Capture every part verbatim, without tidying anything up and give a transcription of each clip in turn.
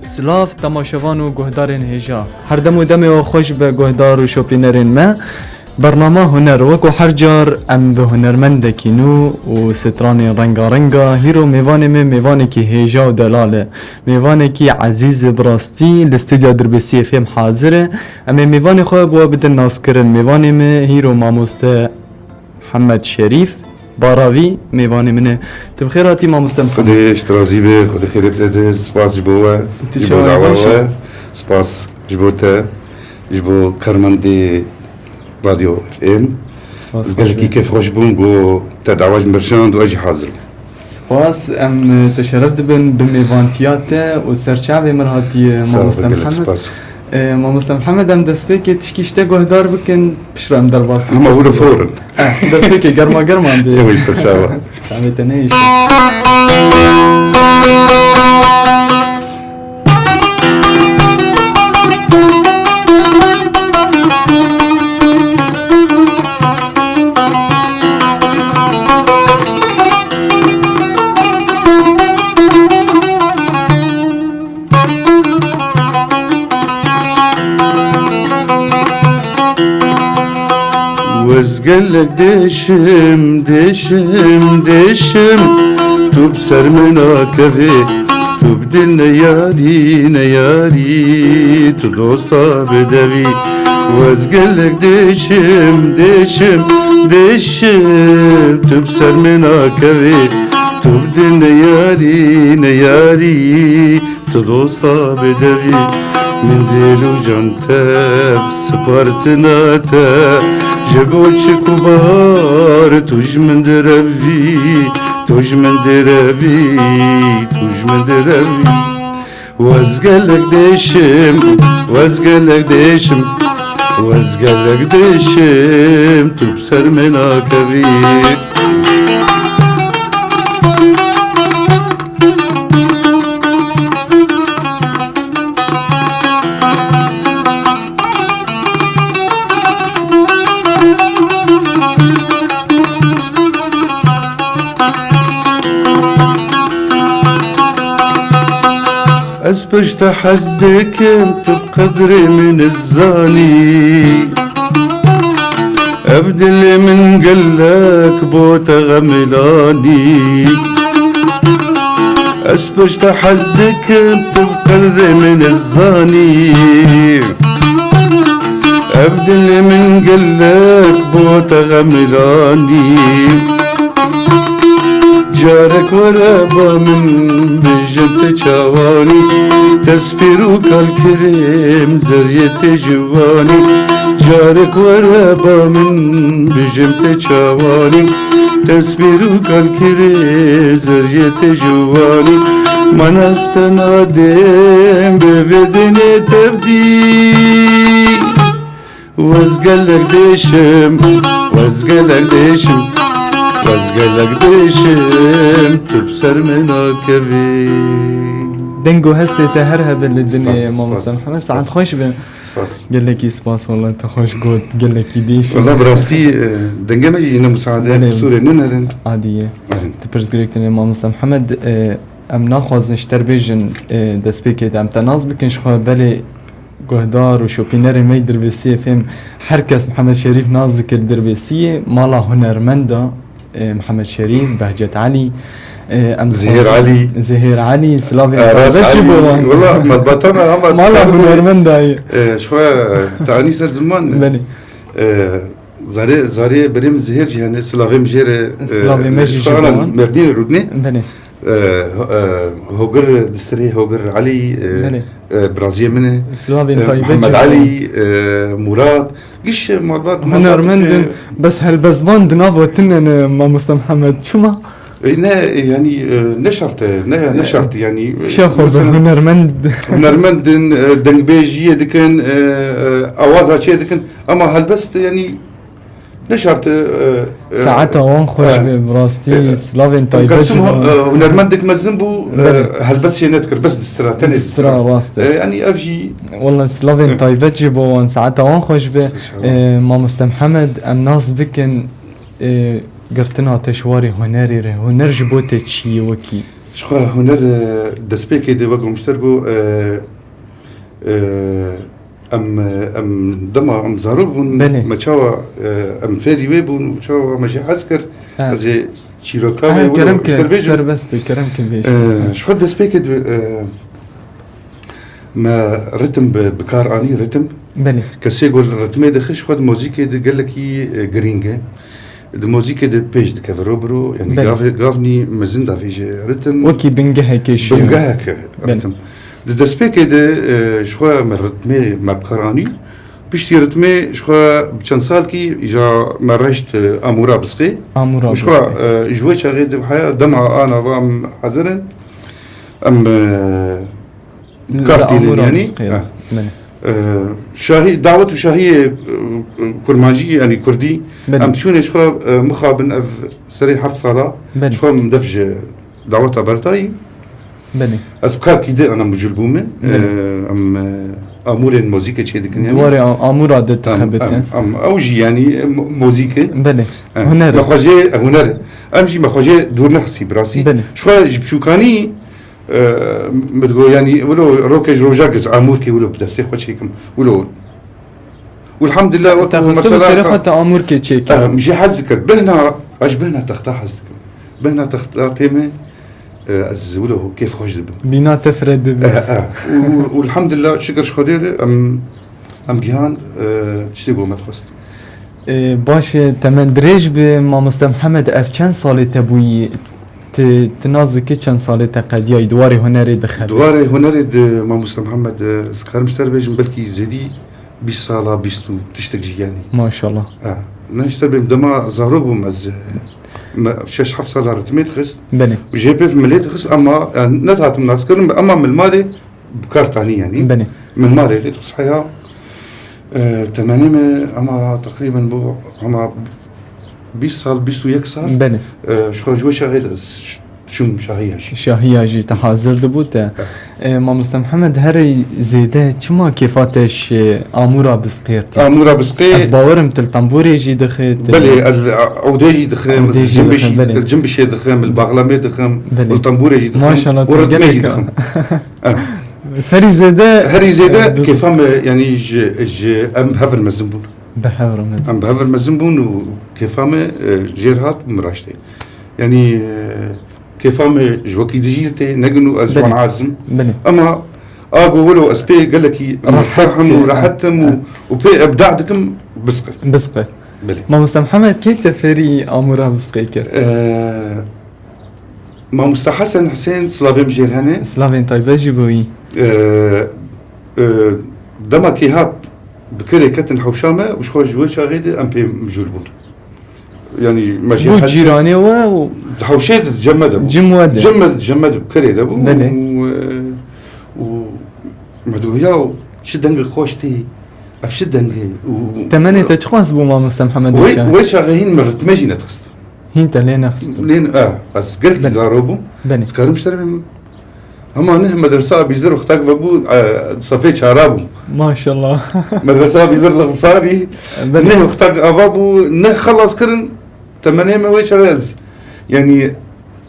Silav temaşevan û guhdarên hêja. Her dem û demê we xweş be guhdar û şopînerên me. Bernama Huner, weko her car em bi hunermendekî nû û stranên rengarenga, hîro mêvanê me mêvanekî hêja û delal e. Mêvanekî ezîz e bi rastî, li stûdya Dirbêsiyê fêm hazir e. Em ê mêvanê xwe bi we bidin naskirin. Mêvanê me hîro mamoste Mihemed Şerîf Baravî mêvanê min e. Tu bi xêr hatî mamoste Mihemed. Xwedê ji te razî be, Xwedê xêrê bide te. Spas ji bo we, Tu ji bo çawa dawa baş e? we. Spas ji bo te, ji bo karmendê Radyo F M. Spas, Ez gelekî kêfxweş bûm ku te dawa ji min berşand û ez jî hazir im. Spas, em, e, te şeref dibin bi mêvantiya te û ser çavê min hatiye, Sağ ol, mamoste gelek Mihemed. spas. E, mamoste Mihemed, em destpêkê tişkî ji te guhdar bikin, piştre em derbasî Hema pirsî wilo bikin. fawr in. Eh, destpêkê germa germa em bê. Ew, ser çava. Çavê te nehêşe. Ez gelek dêşim, dêşim, dêşim, tu bi ser min nakevî, tu bi dil neyarî, neyarî, tu dosta bi devî. Ez gelek dêşim, dêşim, dêşim, tu bi ser min nakevî, tu bi dil neyarî, neyarî, tu dosta bêdevî. Min dil û can tev spartina te, ji bo çik û bar tu ji min direvî, tu ji min direvî, tu ji min direvî. Ez gelek dêşim, ez gelek dêşim, ez gelek dêşim, tu bi ser min nakevî. Ez pişta hez dikim, tu bi qedrê min zanî. Ev dilê min gelek bo te xemilanî. Ez pişta hez dikim, tu bi qedrê min zanî. Ev dilê min gelek bo te xemilanî. Carek were ba min bijim te çawanî, te spîr û kalkirêm zeriyê te jiwanî. Carek were ba min bijim te çawanî, te spîr û kalkirê zeriyê te jiwanî. Man ez te nadêm bi vê dinê tevdî. Ez gelek dêşim, ez gelek dêşim, ez gelek dêşim, tu bi ser min nakevî. Deng û hestê te her hebe li dinê Spas, mamoste spas, Mihemed. Saet spas. xweş be. Spas. Gelekî spas, wala te xweş got, gelekî dêşim. Wala bi rastî, e, dengê me jî yine musaade, Belê. qisûrê nûnerin. Adî ye. Arin. Tu pirsgirêk dinê mamoste Mihemed, e, em naxwazin ji te re bêjin, e, destpêkê de em te nas bikin ji xwe, belê Guhdar û şopînerê me yê Dirbêsiyê fêm her kes Mihemed Şerîf nas dike li Dirbêsiyê, mala hunermenda, e, Mihemed Şerîf, Behcet Elî, e, em Zihêr dixwazin Elî. Zihêr Elî, silavên Aras taybet jî Elî. bo wan. Wela, malbata me ama Mala tanî, hunermenda ye. e, ji xwe tanî ser ziman. Belê. E, zarê, zarê berê min Zihêr jî hene, silavê min jê re, e, Silavê me jî ji ji xwe ana wan. Mêrdînê rûdinê. Belê. E, ho-, e, Hogir, Distirê Hogir Elî, e, Belê. e, biraziyê min e. Silavên E, taybet Mihemed jî Elî, e, Murad, giş malbat, malbat Hunermend in, ke bes helbestvan di nav we tune ne, mamoste Mihemed. Çima? E, ne, e, yani, e, ne şart e, ne, ne şart e, yani, e, Kişa xwe bi mesela hunermend. Hunermend in, e, dengbêjiyê dikin, e, e, awaza çê dikin, ama helbest, yani, Ne şart e, e, e, Saeta wan xweş e, be, bi rastî, e, silavên taybet Gulsum, jî bo e, hunermendek mezin bû, e, Belê. helbet çê nedikir, bes distira, tenê Distira, distira. rast e. E, yani ev jî Wala silavên E. taybet jî bo wan, saeta wan xweş be. Teşekkür. E, mamoste Mihemed, em nas bikin, e, girtina te ji warê hunerê re. Huner ji bo te çi ye wekî? Ji xwe huner, e, destpêkê de wek min ji te re got, e, e, em, em dema em zarok bûn, Belê. me çawa, e, em fêrî wê bûn û çawa me jê hez kir. Ha. Ez ê çîroka Ha, wê wilo kerem ji te ke, re bêjim. serbest e, kerem ke bêje. E, ji xwe destpêkê de, e, me ritim bi, bi kar anî, ritim. Belê. Kesê ku li ritmê dixist, ji xwe di muzîkê de gelekî, e, girîng e. Di muzîkê de pêş dikeve ro bi ro, yanî Belê. gavê, gavnî mezin davêje ritim. Wekî bingehekê şiyo. Bingeheke Belê. ritim. Di destpêkê de, e, ji xwe me ritmê me bi kar anî. Piştî ritmê ji xwe bi çend salkî îja me reşt, e, amûra bisqê. Amûra Û ji xwe, bisqê. e, ji wê çaxê de heya dema ana va em hazir in. Em, e, Li kar tînin amûra yanî. Rizqê Ha. Belê. Ee, şahî, dawet û şahiyê, e, kurmancî, yanî kurdî, Belê. em çûnê ji xwe, e, mixabin ev serê heft sala, Belê. ji xwe em def ji daweta bertayî. Belê. Ez bi kar kî de ana mucil bûme. Belê. Ee, em, e, amûrên muzîkê çê dikin yanî. Duwarê a-, amûra de Em, dixebite. em, em, ew jî yanî, e, mu-, muzîk e. Belê. Eh, Huner e. me xwe jê, e, huner e. Em jî me xwe jê dûr nexisî bi rastî. Belê. Ji xwe ji biçûkanî Eee, min digot, yanî, wilo rokê ji roja giz, amûrkê wilo bi destê xwe çêkim. Wilo. Û elhamdülillah, wek Te xistin mesela serê xwe te amûrkê çêkî. Eee, min jê hez dikir. Bihna, ez ji bihna texta hez dikim. Bihna texta tê me, eee, ez wilo kêfxweş dibim. Bîna te fire dibe. Eee, eee. Û, û, û elhamdülillah, şikir ji Xwedê re, em, em gihan, eee, tiştê ku me dixwest. Ee, baş e, temen dirêj bi, mamoste Mihemed, ev çend salê te bûyî? Tu, tu nas dikî çend salê te qediyayî di warê hunerê dixebî? Di warê hunerê de, mamoste Mihemed, e, ez karim ji te re bêjim, belkî zêdî bîst sala, bîst û tiştek jî yanî. Maşallah. Ha, ne ji te bêm, dema zarok bûm ez, e, me şeş heft sala ritmê dixist. Belê. Û jê pêv milê dixist, ama, e, nedihatim naskirin, ama min li malê bi kar tanî yanî. Belê. Min malê lê dixist heya, e, temenê me ama teqrîben bû ama bîst sal, bîst û yek sal. Belê. E, ji xwe ji wê şahê de ez ş-, çûm şahiya jî. Şahiya jî te hazir dibû te. Evet. E, mamoste Mihemed, herî zêde çima kêfa te ji amûra bisqê tê? Amûra bisqê. Ez bawerim tu li tembûrê jî dixê, tu Belê, ez, a, ewdê jî dixim, Ewdê jî cimbişî, dixim, belê. cimbişê dixim, li baxlamê dixim, Belê. li tembûrê jî dixim, Maşallah, û tu ritmê jî gelek dixim. Ha. Serî zêde, Herî zêde e, biz- kêfa me, yanî ji, ji em bi hev re mezin bûn. Bi hev re mezin. Em bi hev re mezin bûn û kêfa me, e, jêr hat û min raştê. Yanî, e, kêfa me ji wekî dijî tê, ne gin û ez ji Belê. wan azim. Belê. Ema a ku wilo ez pê gelekî Rehet, murtehim û e, rehet im û, e. û pê ebda dikim, bisqe. Bisqe. Belê. Mamoste Mihemed, kê te fêrî amûra bisqê kir? E, Mamoste Hesen Husên, silavê min jê re hene. Silavên taybet jî bo wî. E, e, dema kê hat bi kirê ketin hewşa me û ji xwe ji wê çaxê de em pê mijûl bûn. Yanî me jê Bû hez cîranê we û Di hewşê de cem me de bû. Cim we de. Cem me, cem me de bi kirê de bû Belê. û, e, û me digot, "Ya çi dengê xweş tê, ev çi deng e?" Û Temenê te çiqas bû, mamoste Mihemed Wê, Ûçe? wê çaxê hîn min ritmê jî nedixist. Hîn te lê nexist. Lê, e, ez gelkî Belê. zaro bûm. Belê. Ez karim ji te re bêm. Hema neh medresa Abîzir wextek vebû, e, sefê çara bûm. Maşallah. Medresa Abîzir li Xifarî, Belê. neh wextek ava bû, neh xelas kirin, temenê me wê çaxê ez, yanî,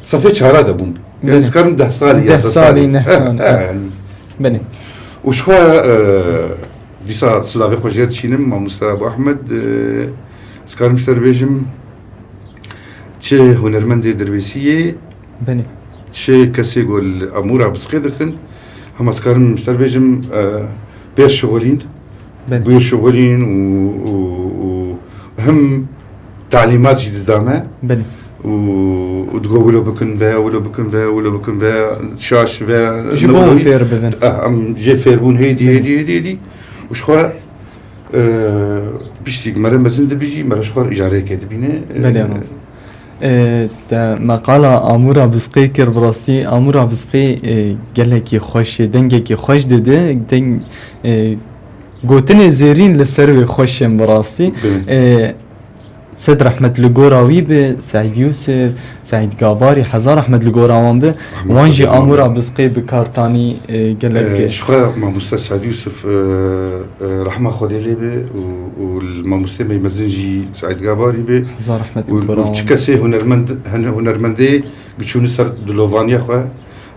sefê çara de bûm. Yanî, Belê. ez karim deh salî, Deh yazdeh salî, salî. neh He, salî. he, yanî. Belê. Û ji xwe, e, dîsa silavê xwe jê dişînim, mamoste Abu Ehmed, e, ez karim ji te re bêjim, çi hunermendê derbêsiyê, Belê. çi kesê ku li amûra bisqê dixin, hema ez karim ji te re bêjim, e, pêr şixulîn, Belê. bûyê şixulîn û, û, û him talîmat jî dida me. Belê. Û, û digo wilo bikin ve, wilo bikin ve, wilo bikin ve, şaş ve, Ji ne bo wilo em bî. fêr bibin. Ah, em jê fêr bûn hêdî, Belê. hêdî, hêdî, hêdî. Û ji xwe, e, piştî mere mezin dibî jî, mere ji xwe îcareyekê dibîne. E, Belê, rast. E, te me qala amûra bisqê kir, bi rastî amûra bisqê, e, gelekî xweş e, dengekî xweş dide, deng, e, gotinê zêrîn li ser wê xweş in bi rastî. Belê. E, sed rehmet li gora wî be, Seîd Yûsif, Seîd Gabarî, hezar rehmet li gora wan be. Rehmet Wan li jî gora amûra wan. bisqê bi kar tanî, e, gelek Ee, ji xwe mamoste Seîd Yûsif, e, e, rehma Xwedê lê be û, û li mamostê me mezin jî Seîd Gabarî be. Hezar rehmet Û, li gora û wan çi be. kesê hunermend, hene-, hunermendê Biçûne ser dilovaniya xwe.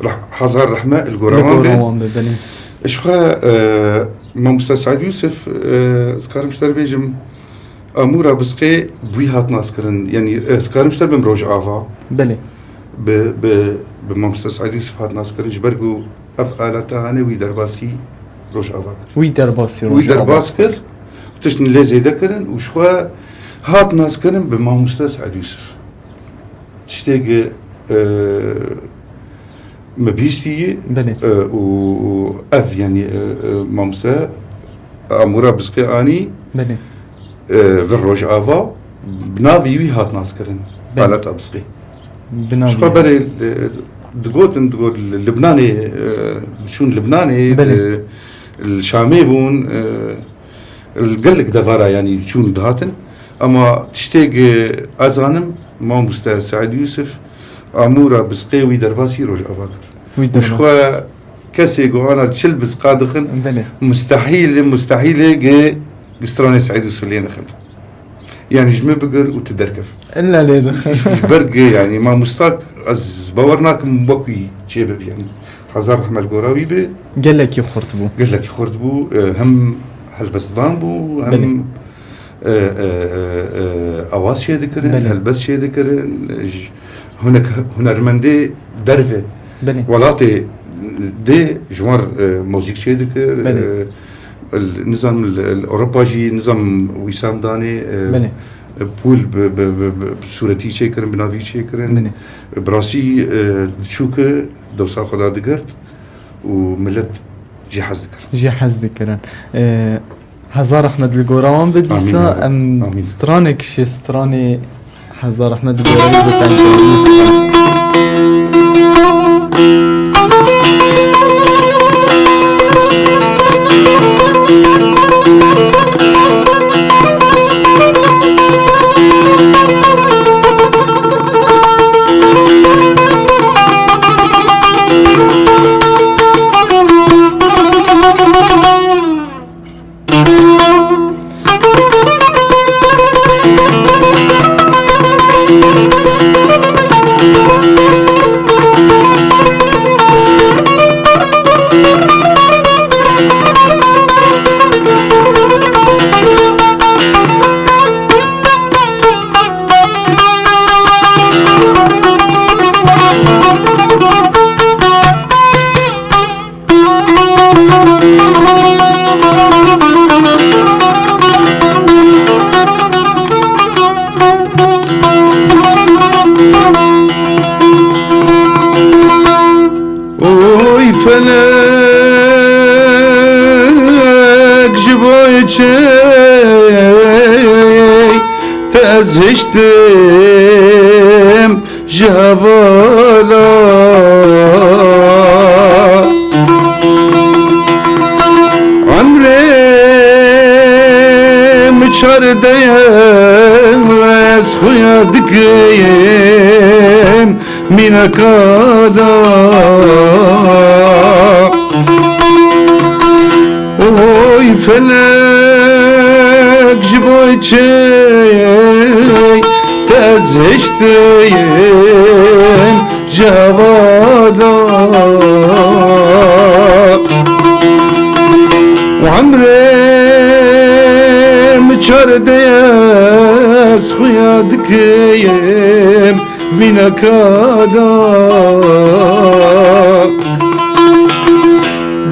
Reh-, hezar rehme li gora wan be. Li gora wan be, belê. Ji xwe, e, Mamoste Seîd Yûsif, e, ez karim ji te re bêjim, Amûra Bisqê bi wî hat naskirin. Yanî, e, ez karim ji te bim Rojava. Belê. Bi, bi, bi Mamoste Seîd Yûsif hat naskirin. Ji ber ku ev aleta hene wî derbasî Rojava kir. Wî derbasî Wî Rojava derbas kir. Tiştin lê zêde kirin û ji xwe hat naskirin bi Mamoste Seîd Yûsif. Tiştê ku, e, me bihîstî, Belê. e, û, û ev, yanî, e, e, mamoste Amûra Bisqê anî, Belê. e, vir Rojava, bi navê wî hat naskirin. Belê. Aleta Bisqê. Bi navê Ji xwe wî. berê, e, digotin, digot li Libnanê, e, diçûn Libnanê, Belê. e, li Şamê bûn, e, Li gelek devara, yanî, çûn dihatin. Ema tiştê ku ez zanim, mamoste Seîd Yûsif, Amûra Bisqê wî derbasî Rojava kir. Wî Û ji derbas. xwe kesê ku ana çil bisqa dixin, Belê. mustehîl e, mustehîl e ku, ku stranê Seîd Yûsif lê nexin. Yanî ji min bigir û tu derkev. Illa lê dixin. Ji ber ku, yanî, mamostak ez bawer nakim wekî çê bibe, yanî. Hezar rehme li gora wî be. Gelekî xurt bû. Gelekî xurt bû. E, hem helbestvan bû, hem, Belê. e, e, e, e, awaz çê dikirin, Belê. helbest çê dikirin. J-, hunek-, hunermendê derve Belê. welatê dê ji wan, e, muzîk çê dikir. Belê. E, li, nizam li, li Ewropa jî nizam wîsam danê, e, Belê. pûl bi, bi, bi, bi, bi sûretî çêkirin, bi navî çêkirin. Belê. Bi rastî, e, diçûke dewsa xwe da digirt û milet jê hez dikirin. Jê hez dikirin. E, hezar rehmet li gora wan be. Dîsa Amîn ya Reb. em Amîn. stranek ji stranê Hezar rehmet li gora wî be. Oy felek, ji bo çi te ez hiştim ji hevala. Emrê min çar de ye, ez xuya dikim mînaka da. Oy felek, ji bo çi te ez hiştim ji hevala. Û emrê min çar de ye, ez xuya dikim mînaka da.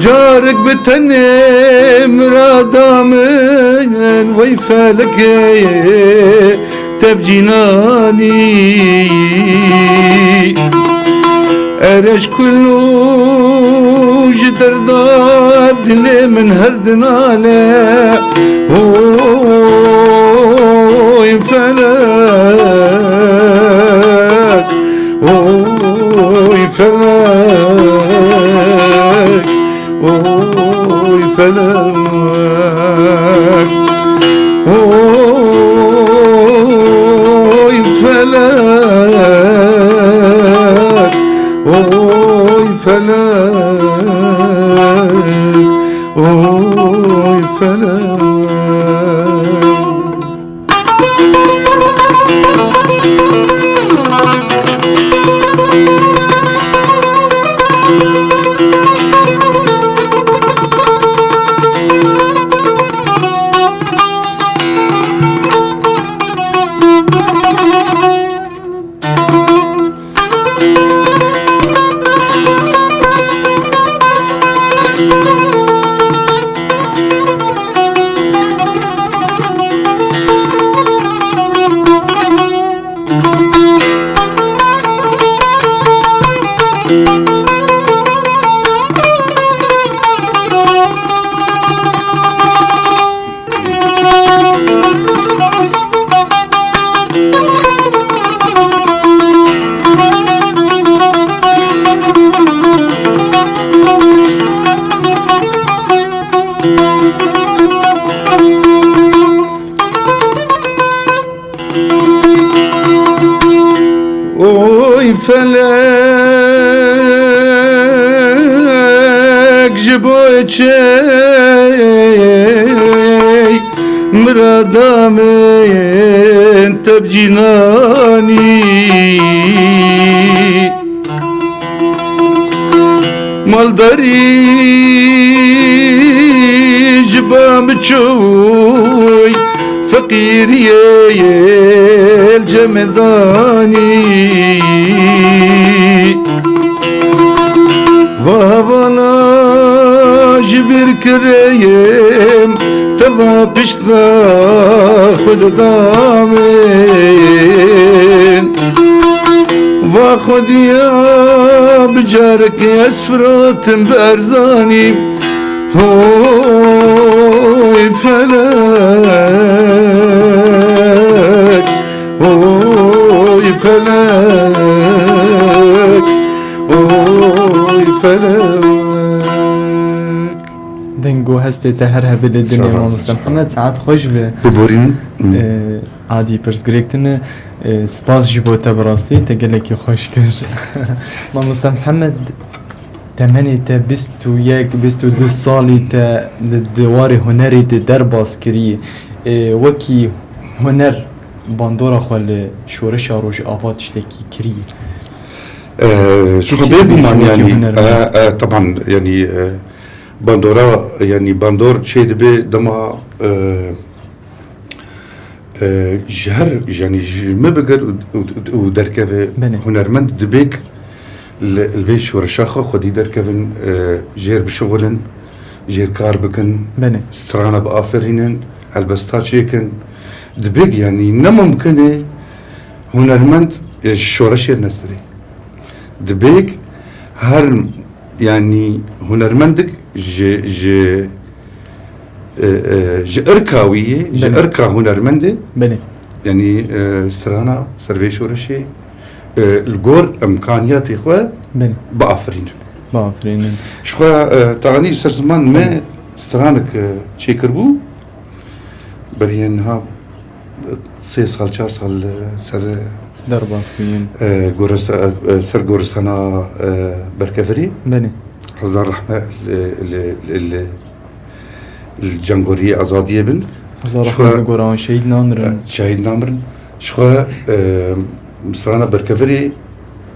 Carek bi tenê mirada min, wey felekê tevcînanî. Erê ji kul û ji derda dilê min her dinale. Oy felek, oy felek, oy felek, oy felek, oy felek, oy felek. Felek ji bo çey mirada min te bi cînanî. Maldarî ji ba min çûy, feqîriyê li cem min danî. Va hevala ji bîr kireyim, te va pişt Xwedê da min. Va Xwediya bi carekê ez firotim bi erzanî. Hoy felek, hoy felek, hoy felek. Deng û hestê te her hebê lê dinê. Şaban, mamoste şaban. Mihemed, saet xweş be. Biborîn. Ee, adî pirsgirêk tune. Ee, spas ji bo te bi rastî, te gelekî xweş kir. Mamoste Mihemed, temenê te bîst û yek, bîst û du salî te li di warê hunerê de derbas kirî. Ee, wekî huner bandora xwe li şoreşa Rojava tiştekî kirî. Ee, ji xwe bê bûman, yanî, hunermend? Ee, ee, teban, yanî, ee, Bandora, yanî bandor çê dibe dema, e, e, ji her, yanî ji me bigir û, û, û derkeve. Belê. Hunermend dibêk li, li vê şoreşa xwe xwedî derkevin, e, jêr bişixulin, jêr kar bikin, Belê. Strana biafirînin, helbesta çêkin. Dibêk, yanî ne mumkin e hunermend, e, ji şoreşê nesirê. Dibêk her Yanî hunermendik ji, ji, e, e, ji irka wî yê, ji Belê. Irka hunermendê. Belê. Yanî, e, strana ser vê şoreşê, e, li gor imkaniyatê xwe Belê. Biafirînin. Biafirînin. Ji xwe, e, tanî ser ziman me Belê. Stranik, e, çêkiribû. Berî niha sê sal, çar sal, e, ser, e, Derbas bûyîn. E, gorist-, e, ser goristana, e, Berkevirî. Belê. Hezar rehme li, li, li, li, li cengoriyê azadiyê bin. Hezar Ji rehme xwe, li gora wan şehîd namirin. E, şehîd namirin. Ji xwe, e, strana Berkevirî,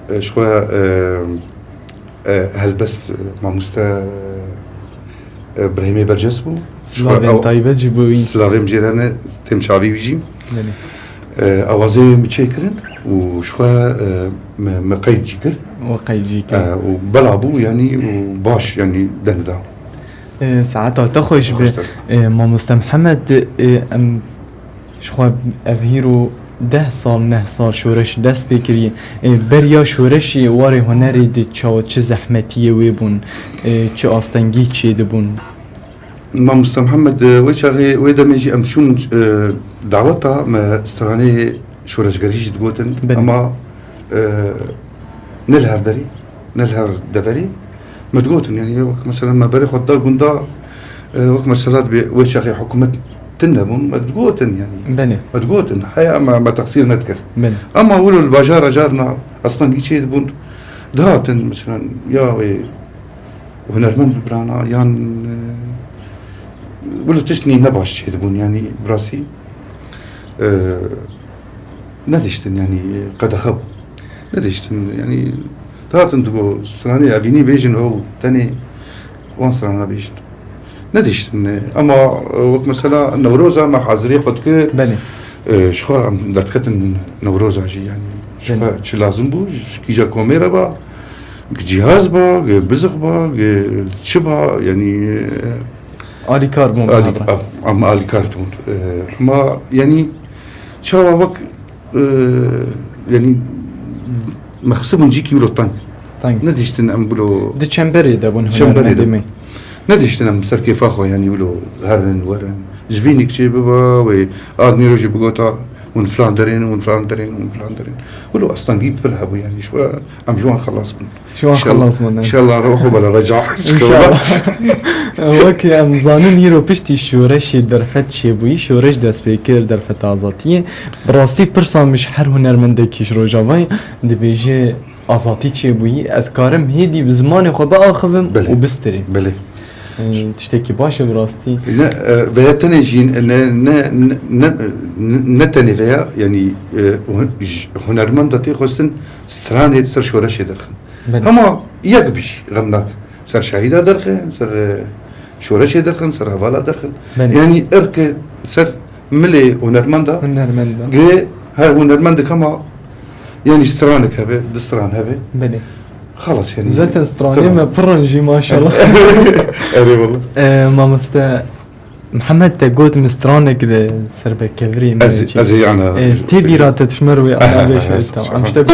e, ji xwe, e, E, helbest, e, mamoste, e, Birahîmê Berces bû. Slavên Ew, taybet jî bo wî. Slavê min jê re ne, têm çavî wî jî. Belê. E, awazê wê min çêkirin û ji xwe, e, me, me qeyd jî kir. We qeyd jî kir. E, û bela bû, yanî, û baş, yanî, deng da. E, saeta te xweş be. Xweştir. E, mamoste Mihemed, e, em Ji xwe ev hîro deh sal, neh sal şoreş dest pê kiriye. Ê, beriya şoreşê warê hunerê de çawa, çi zehmetiyê wê bûn, ê, çi astengî çêdibûn? Mamoste Mihemed, e, wê çaxê, wê demê jî em çûn, e, daweta me stranê şoreşgerî jî digotin. Belê. Ema, e, ne li her derî, ne li her deverî. Me digotin, yanî, wek mesela me berê xwe da gunda, e, wek mesela dibê wê çaxê hikûmet tune bûn, me digotin, yanî. Belê. Me digotin, heya me, me teqsîr nedikir. Belê. Ama wilo li bajara carna astengî çê dibûn, dihatin, mesela, ya wê hunermend bibirana, yan, e, wilo tiştnî ne baş çê dibûn, yanî, bi rastî, e, Nediştin, yanî, qedexe bû. Nediştin, yanî, dihatin digo, stranê evînî bêjin, ew tenê wan strana bêjin. Nediştin, ama, e, wek mesela Newroza me hazirê xwe dikir. Belê. E, ji xwe em derdiketin Newroza jî, yanî, ji Belê. Xwe çi lazim bû, ji kîja komê re ba, gi cîhaz ba, gi bizix ba, gi çi ba, yanî, e, Alîkar bûn. Alî-, bi hev re. Em, em alîkar dibûn. E, hema, yanî, çawa wek Ee, yanî, mexsibûn cîkî wilo teng. Teng. Nedîştin em wilo Di çemberê de bûn çemberê de hunermendê me. Nedîştin em ser kêfa xwe, yanî, wilo herin, werin. Ji vî nîkçê biba, wê ad nîro jî bigota, hûn filan derên, hûn filan derên, hûn filan derên. Wilo astengî pir hebû, yanî, ji we em ji wan xelas bûn. Ji wan xelas bûn, ne? Înşallah, ruhu bela reca. Înşallah. Wekî em zanin, îro piştî şoreşê derfet çêbûyî, şoreş dest pê kir, derfeta azadiyê. Bi rastî pirsa min ji her hunermendekî ji Rojavayê dibêje, Azatî çêbûyî, ez karim hêdî bi zimanê xwe biaxivim Belê. û bistirîm. Belê. Ee, tiştekî baş e bi rastî. Ne, e, veya tenê jî ne, ne, ne, ne, ne tenê veya, yanî, e, hun-, j-, hunermenda tê xwestin stranê ser şoreşê derxin. Belê. Hema yek bijî, xemnak. Ser şehîda derxin, ser, e, şoreşê derxin, ser hevala derxin. Belê. Yanî irke ser milê hunermenda. Hunermenda. Gi her hunermendek hema, yanî stranek hebe, di stran hebe. Belê. Xelas yanî. Zaten stranê Tamam. me pir in jî maşallah. Erê wala. Ee, mamoste Mihemed te got min stranek li ser berkevirê me Ez, çi. ez ê ana. Ee, tê bîra te tişmer wê ana beş tamam. Em işte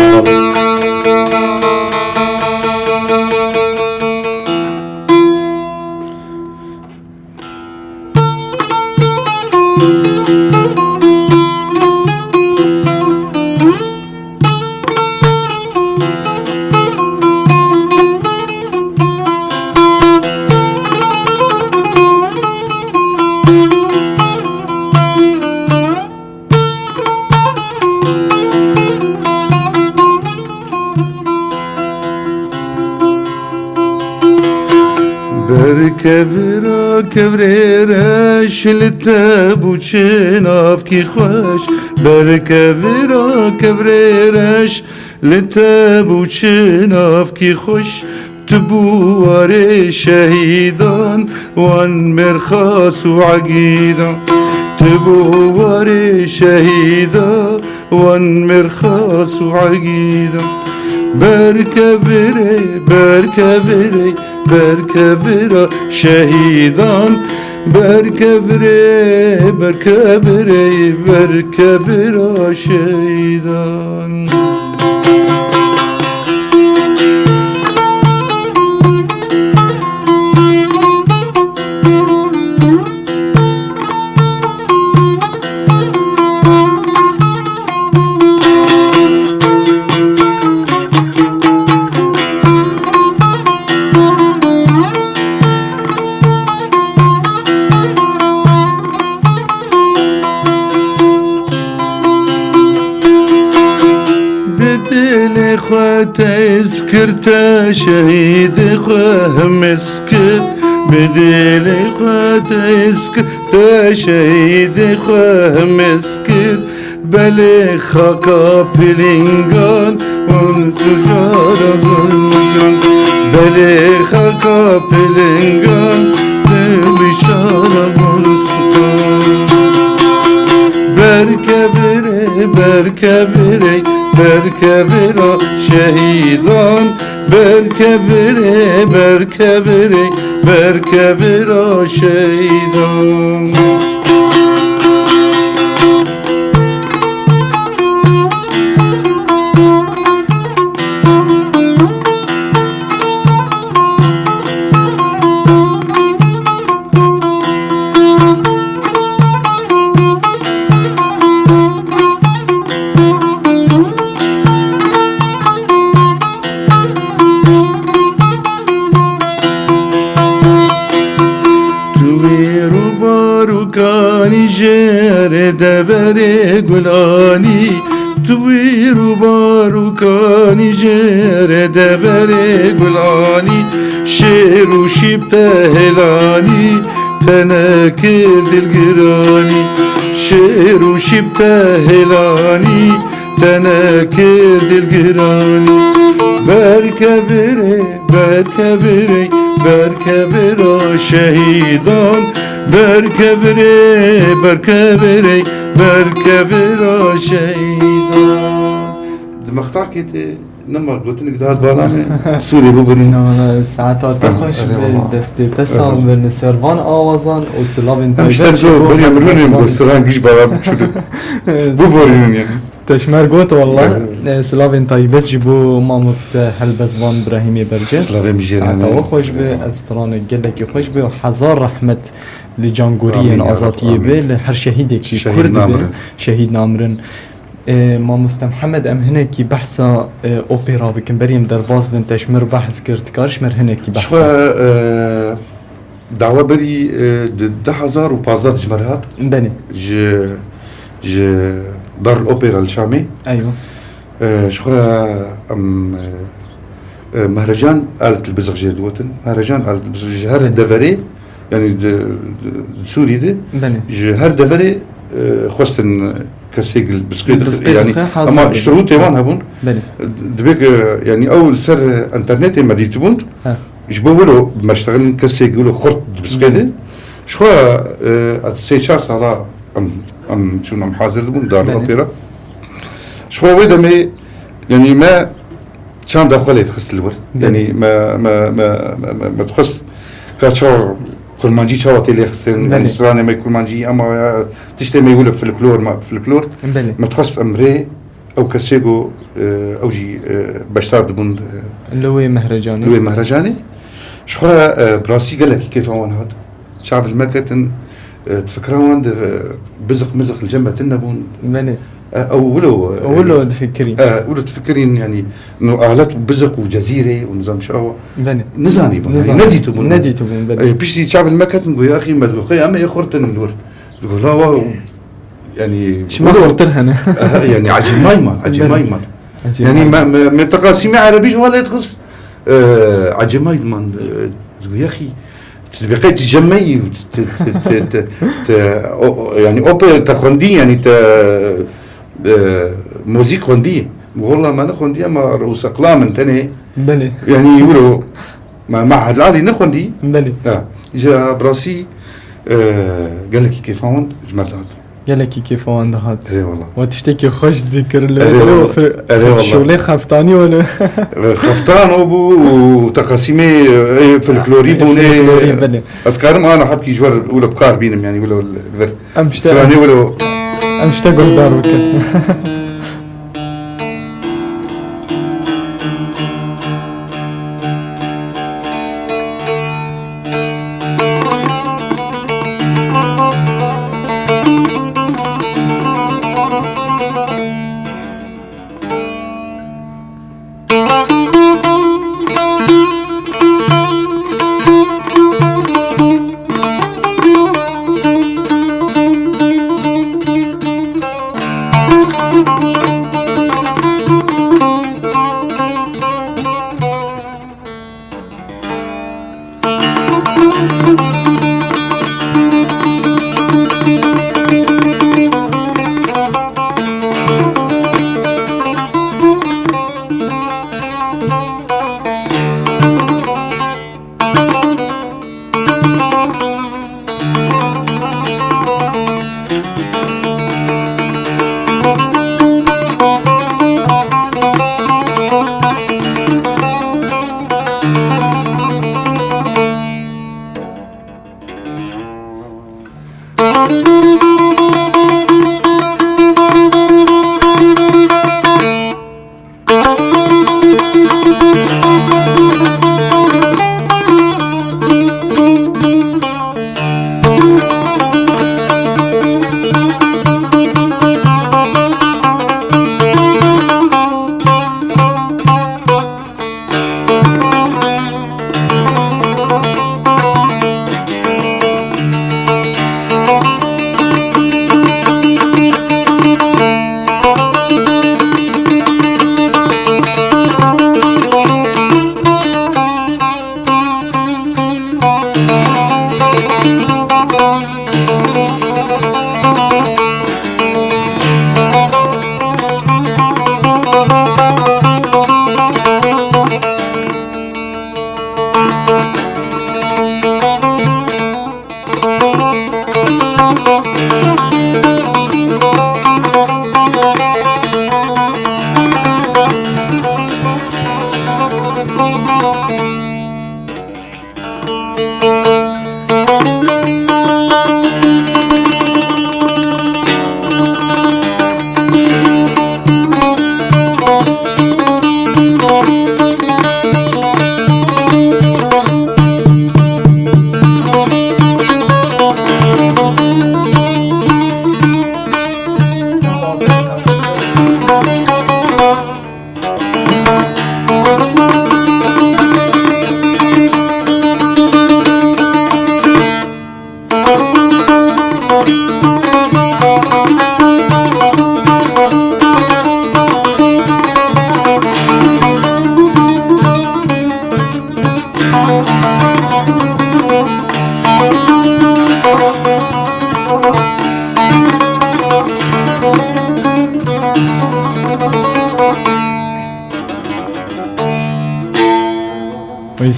Berkevira kevrê reş li te bû çi navkî xweş. Berkevira kevrê reş li te bû çi navkî xweş. Tu bû warê şehîdan wan mêrxas û egîdan. Tu bû warê şehîda wan mêrxas û egîdan. Berkevirê, berkevirê, berkevira şehîdan. Berkevirê, berkevirê, berkevira şehîdan. Bi dilê xwe tez kir te şehîdê xwe himiz kir. Bi dilê xwe tez kir te şehîdê xwe himiz kir. Belê xaka pilingan û tu cara zulm kir. Belê xaka pilingan tu bîşara zulm kir. Berkevirê, berkevirê, berkevira şehîdan. Berkevirê, berkevirê, berkevira şehîdan. Tu wîr û barokanî jê erê deverê gulanî. Tu wîr û barokanî jê erê deverê gulanî. Şêr û şîp te hêlanî. Te nekir dilgiranî, şêr û şîp te hêlanî, te nekir dilgiranî. Berkevirê, berkevirê, berkevira şehîdan. Berkevirê, berkevirê, berkevira şehîdan. Di mextakê tê Nema gotinek dihat bala me, qisûrê biborîn. Na, na, saeta te Aha, xweş erê be, wala. Destê te sağ Erê. bin, li ser van awazan û silavên Em taybet ji te ji bo beriya min rûnê min got, siran giş bala biçû de. Biborînin yani. Te ji me re got, wala. Erê. E, silavên taybet ji bo mamoste Helbestvan Brahîmê Berce. Silavên bijêr Saeta yani. we xweş be, Erê. ev stranek gelekî xweş be û hezar rehmet li cangoriyên Amîn ya Reb, azatiyê amîn. be, li her şehîdekî Şehîd Kurd be, namrin. şehîd namrin. Ê, mamoste Mihemed, em hinekî behsa, ê, opera bikin. Berî em derbas bin, te ji me re behs kir. Dikariş me re hinekî Ji behsa? xwe, e, dawa berî, e, di du hezar û pazdeh de ji me re hat. Belê. Ji, ji Darul Opera li Şamê. Eywa. E, ji xwe em, e, e, mehrecan alet li bizix jê digotin. Mehrecan alet li bizix ji her deverê, yanî di, di, di Sûrî de, Belê. Ji her deverê, e, xwestin kesê li bizixê Li dixi-, bizixê yanî dixe, hazir ama dibe. Şirûtê wan hebûn. Belê. Dibê ke, yanî ew li ser internetê me dîtibûn. Ha. Ji bo wilo meştexilin kesê wilo xurt di bizixê de. Belê. Ji xwe, e, ez sê çar sala em, em çûn em hazir dibûn dar Belê. Opera. Ji xwe wê demê, yanî me çanda xwe lê dixist li wir. Belê. Yanî me, me, me, me, me, me dixwest ka çawa kurmancî çawa tê lê xistin, yanî Belê. Stranê me kurmancî, ama ya tiştê me wilo folklor, ma folklor. Belê. Me dixwest em rê ew kesê ku, e, ew jî, e, beşdar dibûn, e, Li wê mehrecanê. Li wê mehrecanê. Ji xwe, e, bi rastî gelekî kêfa wan hat. Çav li me ketin, e, di fikra wan de, e, biziq miziq li cem me tune bûn. Belê. E, ew wilo, e, Wilo difikirîn. E, wilo difikirîn, yanî, no alet û biziq û cezîrê û nizam şawa Belê. Nizanîbûn, yanî, Nizam. Nedîtibûn. Nedîtibûn, belê. E, piştî çav li me ketin, goya xî me digot, "Xê, em ê xurtin li wir." Digot, "La wa, yanî, Şima wilo." Xurtir hene. Aha, yanî, ecêmayman, Belê. Ecêmayman. Ecêmayman. Yanî, me, me, me teqasîmê erebî ji wan lê dixist, e, ecêmayman, e, digot, "Yexî, tu dibê qey tu cem me yî, tu, tu, tu, tu, tu, o, o, yanî, opera te xwendî, yanî, te, e, muzîk xwendî." Walla me nexwendî, ama rewsa qila min tenê. Belê. Yanî, wilo, me, me Mehed Alî nexwendî. Belê. Ha, ji bi rastî, e, gelekî kêfa wan ji me re dihat. Gelekî kêfa wan dihat. Erê wala. We tiştekî xweş zikir li Erê wala. Erê wala. Şolê xeftanî wele. Xeftan o bû û teqasîmê, e, folklorî bûn, e, Folklorî, belê. Ez karim ana hebkî ji we re wilo bi kar bînim, yanî wilo li vir. Em işte Stranê wilo. Em işte guhdar bikin.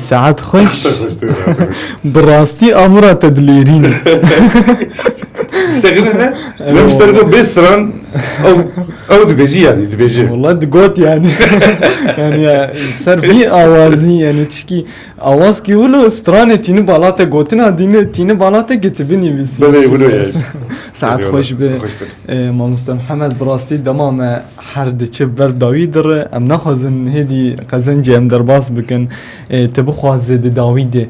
Saet xweş. Saet xweş, te de, te de. Bi rastî amûra te dilêrîne. Diştexile ne? Ew. Lem ji te re got bê stran, ew, ew dibêjî yanî, dibêje. Wala digot yanî. Yanî ya, ser vî awazî yanî tişkî awazkî wilo stranê tîni bala te gotina dîne tîni bala te gitibinî vîsî. Belê, wilo ye. Saet xweş be. Xweştir. E, mamoste Mihemed, bi rastî dema me her diçe ber dawî dire, em naxwazin hêdî qezencê em derbas bikin. E, tu bixwazî di dawî de,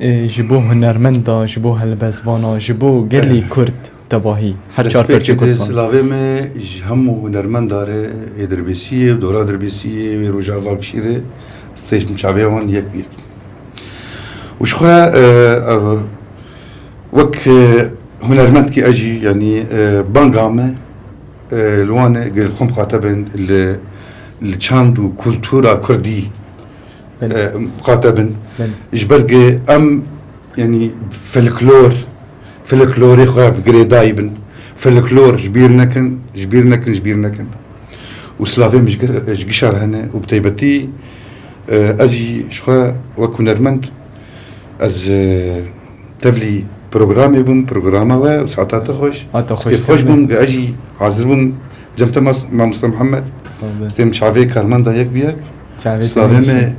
e, ji bo hunermenda, ji bo helbestvana, ji bo gelê Kurd tevahî, her çar perçê Kurdistan. Destpêkê de silavê me ji hemû hunermenda re ê Dirbêsiyê û dora Dirbêsiyê wê roja va kişî re stêj çavê wan yek bi yek. Û ji xwe, e, e, wek, e, hunermendkî ez jî, yanî, e, banga me, e, li wan e, gel xwe mixatebin li, li çand û kultura kurdî, Belê. e, mixatebin. Belê. Ji ber ku em, yanî, folklor, folklorê xwe bi girêdayî bin. Folklor ji bîr nekin, ji bîr nekin, ji bîr nekin. Û silavê min ji gir-, ji gişa re hene û bi taybetî, e, ez jî ji xwe wek hunermend, ez, e, tevlî programê bûm, programa we û saeta te xweş. Hata xweş, kêfxweş bûm, ku ez jî hazir bûm cem te mas-, mamoste Mihemed. Sağ ol. Stêm çavê karmenda yek bi yek. Çavê te Silavê me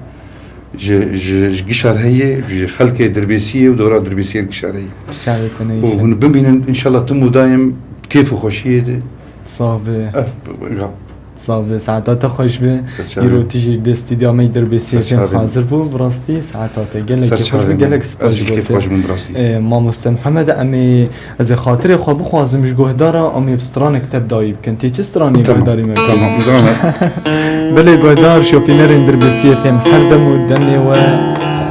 ji, ji, ji gişa re heye, ji xelkê Dirbêsiyê û dora Dirbêsiyê gişa re heye. Çavê te ne Û hûn bimînin, înşallah tu mudayim kêf û xweşiyê de. Sax be. Ev, ya. Sax be, saeta te xweş be. Ser çavê. Îro tu jî li stûdyoya me yê Dirbêsiyê Ser çavê. hazir bû, bi rastî saeta te gelekî Ser xweş çavê be, min. gelek spas Ez jî ji bo kêf te. xweş bûm, bi rastî. E, mamoste Mihemed, em ê, ez ê xatirê xwe bixwazim ji guhdara, em ê bi stranek te bi dawî bikin. Tê çi stranê Tamam. guhdarî me bikin? Tamam, o zaman. Belê guhdar, şopînerên Dirbêsiyê, fêm her dem û demê we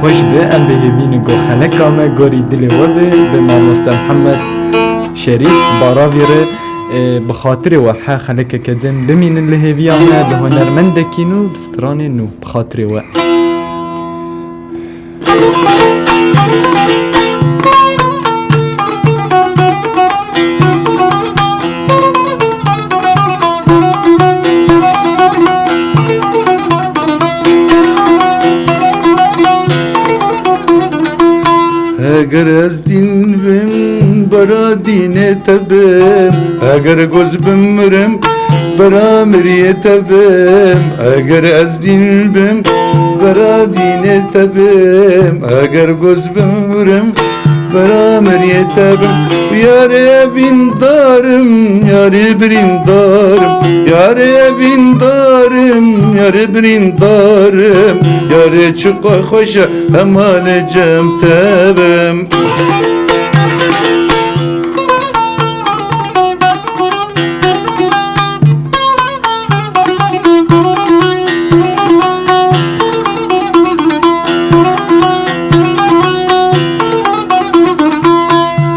xweş be. Em bi hêvî ne ku xeleka me gorî dilê we be, bi mamoste Mihemed Şerîf Baravî re. Ê, bi xatirê we he xelekeke din bimînin li hêviya me, bi hunermendekî nû, bi stranê nû, bi xatirê we. Heger ez dîn bim, bera dînê te bim. Heger goz bim mirim, bera miriyê te bim. Heger ez dîn bim, bera dînê te bim. Heger goz bim mirim, bera miriyê te bim. Yarê evîndarim, yarê birîndarim. Yarê evîndarim, yarê birîndarim. Yarê çiqa xweş e, hema li cem te bim.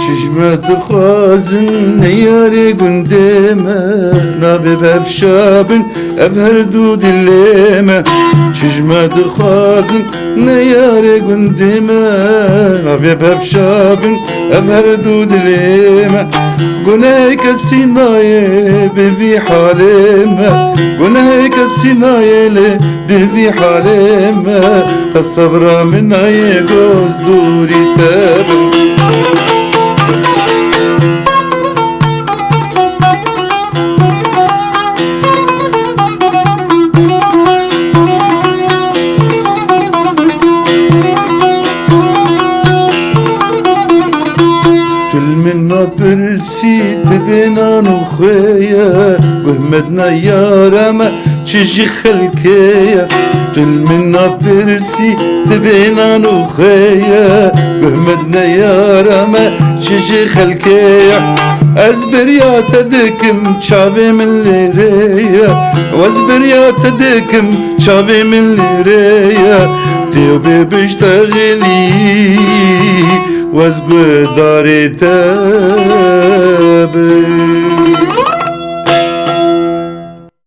Çi ji me dixwazin, ne yarê gundê me, nabê bevşabin, ev her du dilê me. Çi ji me dixwazin, ne yarê gundê me, navê bevşabin, ev her du dilê me. Gunehê kesî nayê bi vî halê me. Gunehê kesî nayê lê bi vî halê me. Qe sebra min nayê goz dûrî te bim. Tu li min napirsî, tu bê nan û xwê ye, guh me di neyara me, çi ji xelkê ye. Tu li min napirsî, tu bê nan û xwê ye, guh me di neyara me, çi ji xelkê ye. Ez beriya te dikim, çavê min lêrê ye. Ez beriya te dikim, çavê min lêrê ye. Tê bê biştexilî, ez guhdarê te bim.